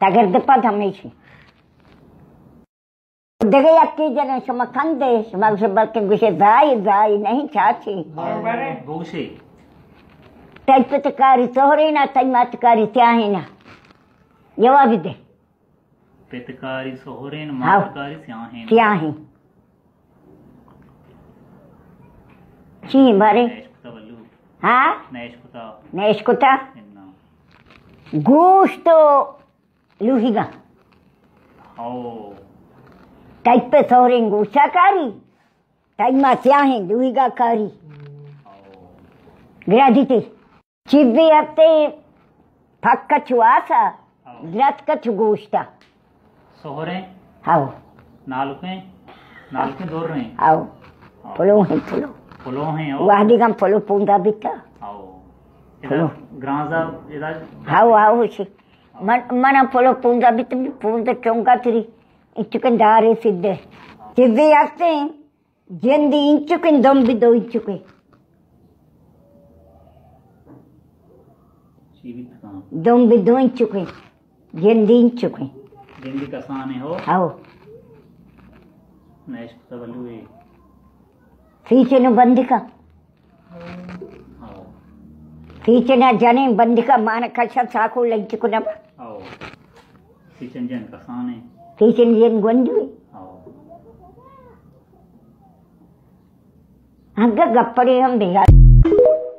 شاگرد پد ہمیشی۔ دگہ یکی جنیں شما کندے، شما گوشے بلکہ گوشے زائی، زائی نہیں چاچی۔ بگوشے۔ تئی پتکاری سہرینا، تئی ماتکاری سیاہینا۔ جواب دے۔ پتکاری سہرین، ہاؤ۔ ماتکاری سیاہین۔ سیاہین۔ چی بارے؟ نیشکتا بلو۔ ہاں؟ نیشکتا۔ نیشکتا؟ انا۔ گوشت و لوہیگا۔ ہاؤ۔ تئی پہ سہرین گوشتا کاری، تئی ما سیاہین لوہیگا کاری۔ ہاؤ۔ گرا دیتے۔ چیزے ہستے پک چو آسا، ہاؤ۔ درت کچ گوشتا۔ سہریں؟ ہاؤ۔ نالکیں؟ نالکیں دوریں؟ ہاؤ۔ ہاؤ۔ پلو ہیں، پلو۔ پلو ہیں، ہاؤ۔ وہدی گم پلو پوندا بیتا۔ ہاؤ۔ پلو۔ ادا گرانزا، ادا ہاؤ، ہاؤ، شی۔ من، من پلو پوندا بیت، پوندا چونگا تری۔ انچکن دارے سدھے۔ ہاؤ۔ چیزے ہستے، جندی انچکیں، دمبی دو انچکیں۔ چی بیت کن؟ دمبی دو انچکیں، جندی انچکیں۔ جندی کسانیں ہو؟ ہاؤ۔ نیشکتا بلوے۔ سیچن بندکا۔ ہاؤ۔ سیچن جنیں بندکا مان کشا ساکو لنچ کنم۔ ہاؤ۔ سیچن جن کسانیں۔ سیچن جن گونڈوے۔ ہاؤ۔ ہنگا گپڑے ہم بے۔